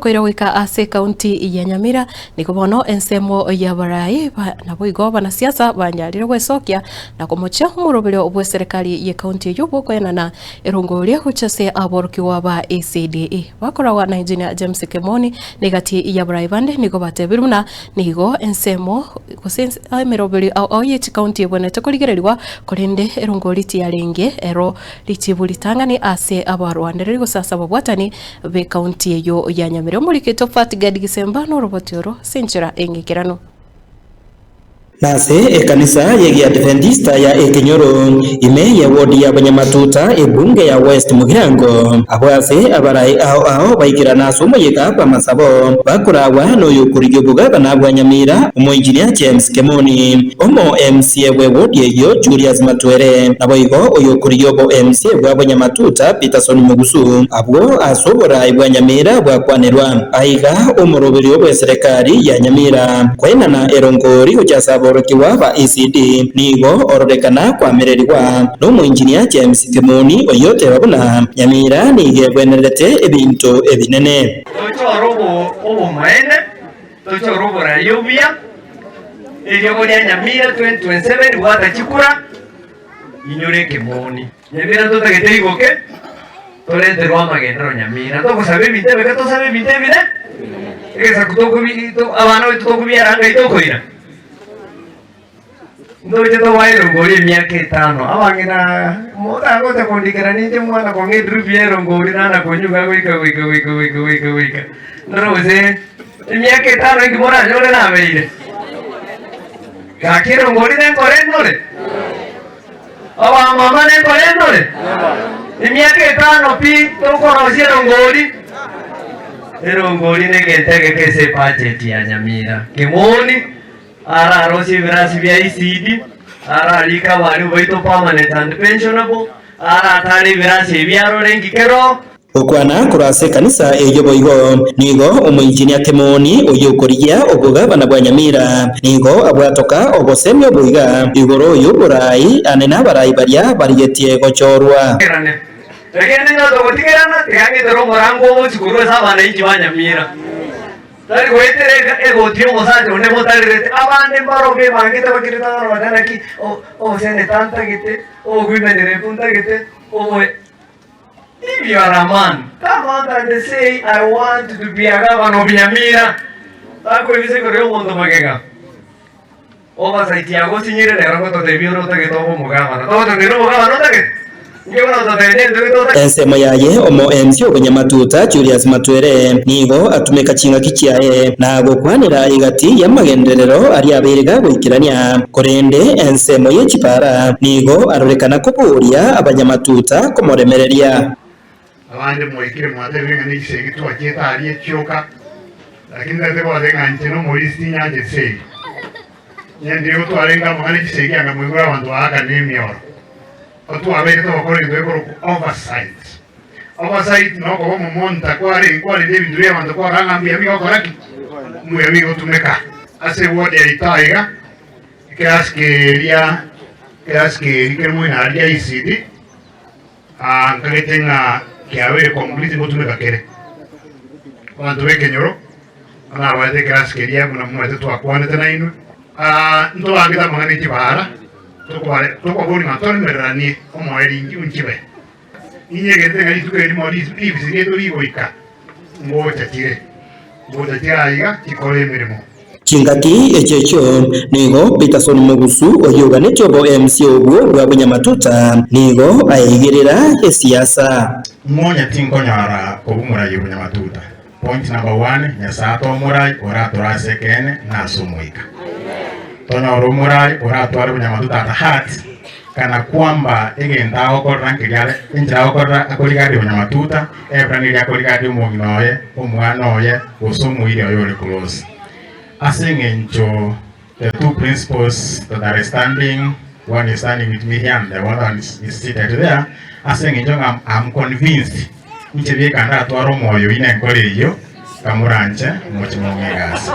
Koira goika ase ekaunti ya Nyamira, nigo bono ensemo y'abarai naboigo abanasiasa banyarire gwesokia na komochia omoroberio bw'eserekari y'ekaunti eyio bw'okoenana erongoria gochia ase aborokigwa ba ECDE. Bakoragwa na Engineer James Kemoni na egati y'abarai bande nigo batebire buna nigo ensemo gose emeroberio ao ao ye chikaunti ebwenerete korigererigwa korende erongori tiyarenge ero richibu ritang'ani ase abarwanereri gose ase ababwatani b'ekaunti eyio ya Nyamira. Omoriki oito Pat Gad Gisemba noroboti oro ase enchera eng'ekeranu. Nase ekanisa y'Egeadventista ya Ekenyoro, ime ye ward ya Banyamatuta, ebunge ya West Mugirango, abwo ase abarai ao ao baikerana ase omoyega bw'amasabo, bakoragwa noyokorigia obogabana bwa Nyamira, Omoinjinia James Kemoni, omo MCA bwe ward eyio Julius Matwere, naboigo oyokorigia obo MCA bwa Bonyamatuta Peterson Mugusu, Abwo ase oboraai bwa Nyamira bwakwanerwa. Aiga omoroberio bw'eserekari ya Nyamira koenana erongori gochia ase aborokigwa ba ECD nigo ororekana koamererigwa n'omoinjinia James Kimoni oyio oteba buna Nyamira nigo ebwenerete ebinto ebinene. Tochore obomaene, tochore oboraai obuya, eriogo ria Nyamira 2027 bwata chikura, inyore ekemoni. Nyamira ntotagete rigoke, torenterwe amagenderero Nyamira. Ntogosaba ebinto ebike, tosabe ebinto ebine, egesaku tokobi to abana baito tokobiara ngai tokoira. Ntoche tobae erongori emiaka etano, abang'ina motagocha kondikera ninche mwana kong'a edrip ya erongori nana konyuga goika goika goika goika goika goika. Ndore gose emiaka etano inki moranyore nabeire. Gaki erongori nenkore ndore. Abamama nenkore ndore. Emiaka etano pi tokorosia erongori. Erongori negento egeke ase ebudget ya Nyamira. Kemoni ararosie ebirasi bia ECD, ararike abarimu baito permanent and pensionable, aratare ebirasi ebi arore nki kero. Gokwana korwa ase ekanisa eyio boigo, nigo omoinjinia Kemoni oyio okorigia obogabana bwa Nyamira, nigo abwatoka obosemia oboiga igoro y'oboraai ane nabarai baria barigetie gochorwa. Egento inwe togotigerana, tiga ng'itere omorango omochie korwa ase abananchi ba Nyamira. Tari goetera egoti y'omosacha onde motarerete, abande mbaro bebangete bakirete barore naki oboseneta ntagete, obogwimenerefu ntagete, oboe. If you are a man, come out and say I want to be a governor of Nyamira. Takoebisa igoro y'omonto magega. Oversight yago osinyire rero ngototebia ore otagete obe omogavana. Togoteba nere omogavana otagete? Inki bono ototebia nento gete otagete? Ensemo yaye omo-MC obonyamatuta Julius Matwere nigo atumeka ching'aki chiaye na gokwanera egati y'amagenderero aria abeire gagoikerania, korende ensemo ye chipara nigo arorekana koboria abanyamatuta komoremereria. Abande mwaikire mwatebire ng'a nechisegi twachiete aria chioka, lakini ntagete kobatebia ng'a inche nomorisia tinyancheti segi. Nyanchire gotwarenge amang'ana echisegi anga mwaigure abanto baakane emioro. Otwabeire togokora egento gekorokwa oversight. Oversight nokoba omomonta kware kwarenda ebinto bia abanto kwarora ng'a mbuya bigokora ki? Mbuya bigotumeka. Ase eward yaito aiga, ekerasi keria ekerasi keria kere moino aria kia ECD, nkagete ng'a kiabeire complete ngotumeka kere. Abanto b'ekenyoro banabaete ekerasi keria buna momanyete twakwanete nainwe, ntobangete amang'ana e chibaara, tokoboria ng'a toremereranie omoerio inki nchibe. Ninyegente ng'a rituko erimo ribisi riaito rigoika, ngocha chire, ngocha chire aiga chikore emeremo. Chingaki echio echio nigo Peterson Mogusu oyio oganetie obo MC obwo bwa Bonyamatuta nigo aeigerera esiasa. Ng'onya tinkonyara koba omorai o Bonyamatuta. Point number one, Nyasae atoe omorai oratore ase ekeene na ase omoika. Tonyore omorai oratware Bonyamatuta at heart kana kwamba egento agokorera nkeria are enchera agokorera akorigaria Bonyamatuta ebra neria akorigaria omong'ina oye, omwana oye, gose omoiri oye ore close. Ase eng'encho the two principles that are standing, one is standing with me here and the other one is, is seated there, ase eng'encho ng'a I'm convinced inche bieka ndatware omoyo oyio nenkore eyio, kamoranche moche mong'e egasi.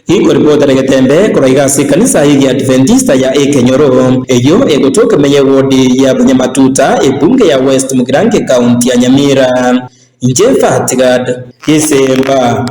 Gikoripotera egetembe korwa iga ase ekanisa y'Egeadventista ya Ekenyoro, eyio egotoka ime y'ewodi ya Bonyamatuta, ebunge ya West Mugirango ekaunti ya Nyamira. Inche Fatigad Gesemba.